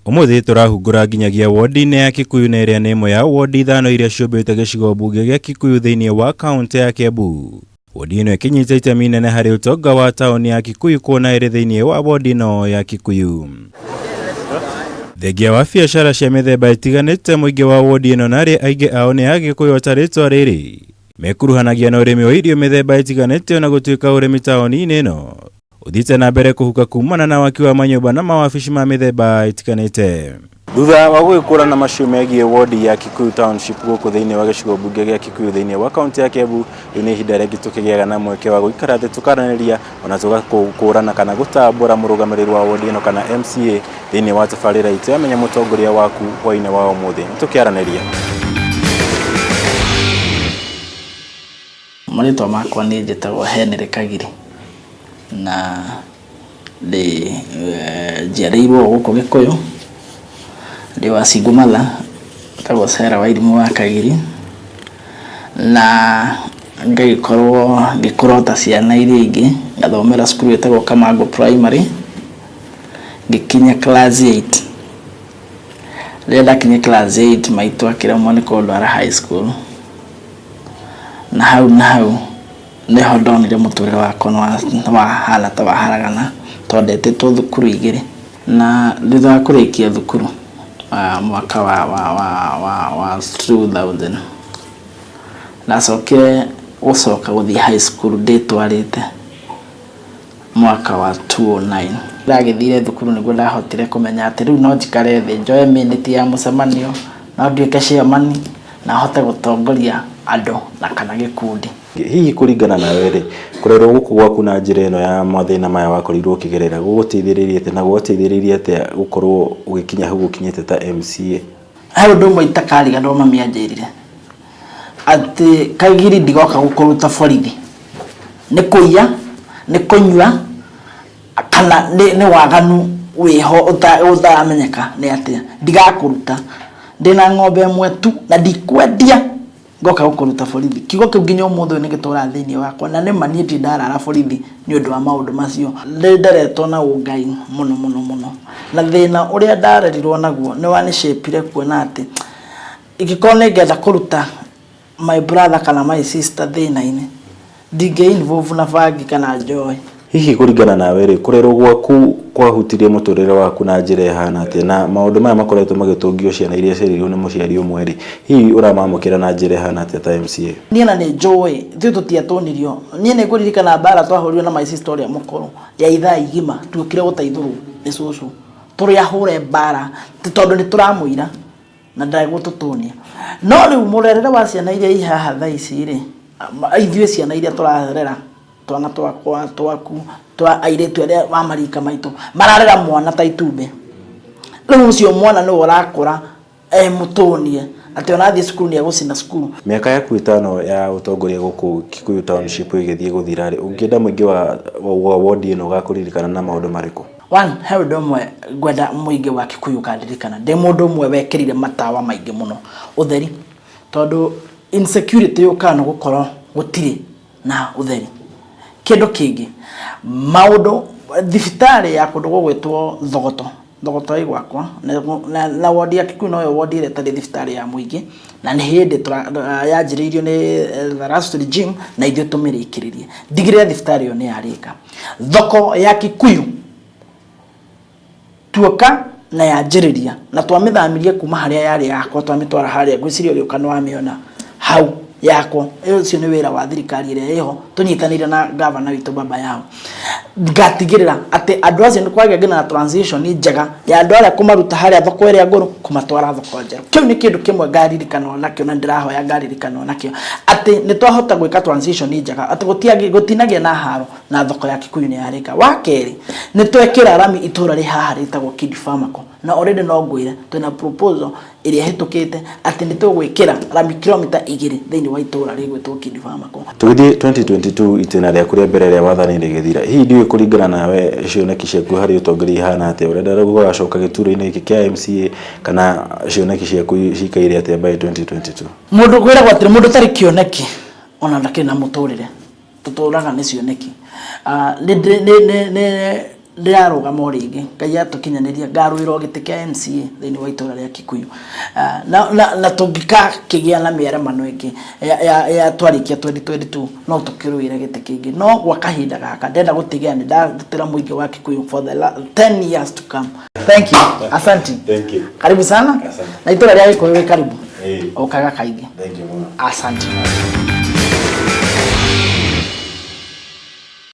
Ũmũthĩ tũrahungura nginyagia wodi-inĩ ya Kikuyu na ĩrĩa nĩ ĩmwe ya wodi ithano iria ciũmbĩte gĩcigo mbunge gĩa Kikuyu thĩinĩ wa kaũntĩ ya Kiambu. Wodi ĩno ĩkĩnyita itemi inene harĩ ũtonga wa taũni ya Kikuyu kuona ĩrĩ thĩinĩ wa wodi ĩno ya Kikuyu. Thengia wa biacara cia mĩthemba ĩtiganĩte mũingĩ wa wodi ĩno na arĩa aingĩ ao nĩ Agĩkũyũ ta rĩtwa rĩrĩ mekuruhanagia na ũrĩmi wa irio mĩthemba ĩtiganĩte ona gũtuĩka ũrĩmi taũni-inĩ ĩno ũthiĩte na mbere kũhuka kumana na waki wa manyũmba na mawabici ma mĩthemba ĩtiganĩte. Thutha wa gũgĩkũrana macio megiĩ wodi ya Kikuyu Township gũkũ thĩinĩ wa gĩcigo mbunge gĩa Kikuyu thĩinĩ wa kaunti ya Kiambu, rĩu nĩ ihinda rĩngĩ tũkĩgĩaga na mweke wa gũikara thĩ tũkaranĩria ona tũgakũrana kana gũtambũra mũrũgamĩrĩri wa wodi ĩno kana MCA thĩinĩ wa tabarĩra itũ ya Menya Mũtongoria Waku hwainĩ wa ũmũthĩ. Nĩ tũkĩaranĩria. Marĩtwa makwa niĩ njĩtagwo Henry Kagiri, na ndĩ njiarĩirwo o gũkũ Gĩkũyũ, ndĩ wa single mother etagwo Sarah Wairimũ wa Kagiri, na ngagĩkorwo ngĩkũra o ta ciana iria ingĩ, ngathomera cukuru ĩtagwo Kamangũ Primary, ngĩkinya class eight. Rĩrĩa ndakinyire class eight maitũ akĩremwo nĩ kũndwara high school, na hau na hau nĩho ndonire mũtũrĩre wakwa nĩ wahana ta waharagana tondũ ndetĩtwo thukuru igĩrĩ. Na thutha wa kũrĩkia thukuru mwaka wa wa wa wa wa 2000, ndacokire gũcoka gũthiĩ high school ndĩtwarĩte mwaka wa 2009. Ndagĩthire thukuru nĩguo ndahotire kũmenya atĩ rĩu no njikare thĩ njoe minute ya mũcemanio, no nduĩke chairman na hote gũtongoria andũ na kana gĩkundi. Hihi kũringana nawe rĩ, kũrerwo gũkũ gwaku na njĩra ĩno ya mathĩna maya wakorirwo ũkĩgerera gũgũteithĩrĩirie atĩa na gwateithĩrĩirie atĩa gũkorwo ũgĩkinya hau ũkinyĩte ta MCA? He ũndũ ũmwe itakariganĩrwo mami anjĩrire, atĩ Kagiri ndigoka gũkũruta borithi, nĩ kũiya, nĩ kũnyua, kana nĩ waganu wĩho ũtaramenyeka nĩ atĩa, ndigakũruta. Ndĩna ng'ombe ĩmwe tu na ndikwendia ngoka gũkũruta borithi. Kiugo kĩu nginya ũmũthĩ ũyũ nĩ gĩtũraga thĩinĩ wakwa na nĩma niĩ ndirĩ ndarara borithi nĩ ũndũ wa maũndũ macio. Nĩ nderetwo na ũngai mũno mũno mũno na thĩna ũrĩa ndarerirwo naguo nĩ wani shape ire kuona atĩ ingĩkorwo nĩ ngenda kũruta my brother kana my sister thĩna-inĩ ndingĩ involve na bangi kana njohi. Hihi kũringana nawe rĩ, kũrerwo gwaku kwahutirie mũtũrĩre waku na njĩra ĩhana atĩa? Na maũndũ maya makoretwo magĩtũngio ciana iria ciarerirwo nĩ mũciari ũmwe rĩ, hihi ũramamũkĩra na njĩra ĩhana atĩa ta MCA? Niĩ ona nĩ njũĩ ithuĩ tũtiatũnirio. Niĩ nĩ ngũririkana mbara twahũrirwo na my sister ũrĩa mũkũrũ ya ithaa igima tuokire gũteithũrwo nĩ cũcũ. Tũrĩ ahũre mbara tondũ nĩ tũramũira na ndegũtũtũnia. No rĩu mũrerere wa ciana iria i haha thaa ici rĩ, ithuĩ ciana iria tũrarera twana twakwa, twaku, twa airĩtu arĩa wa marika maitũ, mararera mwana ta itumbĩ. Rĩu ũcio mwana nĩwe ũrakũra e mũtũnie, atĩ ona athiĩ cukuru nĩ egũcina cukuru. Mĩaka yaku ĩtano ya ũtongoria gũkũ Kikuyu Township ĩgĩthiĩ gũthira rĩ, ũngĩenda mũingĩ wa wodi ĩno ũgakũririkana na maũndũ marĩkũ? One, he ũndũ ũmwe ngwenda mũingĩ wa Kikuyu ũkandirikana, ndĩ mũndũ ũmwe wekĩrire matawa maingĩ mũno, ũtheri. Tondũ insecurity yũkaga nĩ gũkorwo gũtirĩ na ũtheri. Kĩndũ kĩngĩ, maũndũ, thibitarĩ ya kũndũ gũgwĩtwo Thogoto, Thogoto ĩ gwakwa, na wodi ya Kikuyu noyo wodi ĩrĩa ĩtarĩ thibitarĩ ya mũingĩ, na nĩ hĩndĩ yanjĩrĩirio nĩ the last regime na ithuĩ tũmĩrĩkĩrĩrie. Ndigĩrĩre thibitarĩ ĩyo nĩ yarĩka. Thoko ya Kikuyu tuoka na yanjĩrĩria na twamĩthamirie kuma harĩa yarĩ yakwa twamĩtwara harĩa ngwĩciria ũrĩũka nĩ wamĩona hau yakwo. Ũcio nĩ wĩra wa thirikari ĩrĩa ĩho tũnyitanĩire na gavana witũ Baba Yao. Ngatigĩrĩra atĩ andũ acio nĩ kwagĩa nginya na transition njega ya andũ arĩa kũmaruta harĩa thoko ĩrĩa ngũrũ kũmatwara thoko njerũ. Kĩu nĩ kĩndũ kĩmwe ngaririkanwo nakĩo na ndĩrahoya ngaririkanwo nakĩo atĩ nĩ twahota gwĩka transition njega atĩ gũtinagĩa na haro na thoko ya Kikuyu nĩ yarĩka. Wa kerĩ nĩ twekĩra rami itũra rĩ haha rĩtagwo Kidi Pharmaco na already no ngwĩre twĩna proposal ĩrĩa ĩhĩtũkĩte atĩ nĩ tũgwĩkĩra rami kilomita 2 thĩinĩ wa itũra rĩgwĩtwo Kidi Pharmaco. Tũgĩthiĩ 2022 itĩna rĩaku rĩa mbere rĩa wathani rĩgĩthira, hihi ndiũĩ kũringana nawe cioneki ciaku harĩ ũtongoria ihana atĩa? Ũrenda gũgacoka gĩturwa-inĩ gĩkĩ kĩa MCA kana cioneki ciaku cikaire atĩa by 2022? Mũndũ kwĩragwo atĩrĩ mũndũ ũtarĩ kĩoneki ona ndakĩrĩ na mũtũrĩre. Tũtũraga nĩ cioneki. Nĩ Ndĩrarũgama o rĩngĩ, Ngai atũkinyanĩria, ngarũĩra o gĩtĩ kĩa MCA thĩinĩ wa itũra rĩa Kikuyu. Na tũngĩgakĩgĩa na mĩaramano ĩngĩ ya twarĩkia 2022, no tũkĩrũĩre gĩtĩ kĩngĩ. No gwa kahinda gaka ndĩrenda gũtigĩrĩra nĩ ndarutĩra mũingĩ wa Kikuyu for the 10 years to come. Thank you. Asante. Thank you. Karibu sana. Asante. Na itũra rĩa Gĩkũyũ wĩ karibu. Ĩĩ. Ũkaga kaingĩ. Thank you mũno. Asante.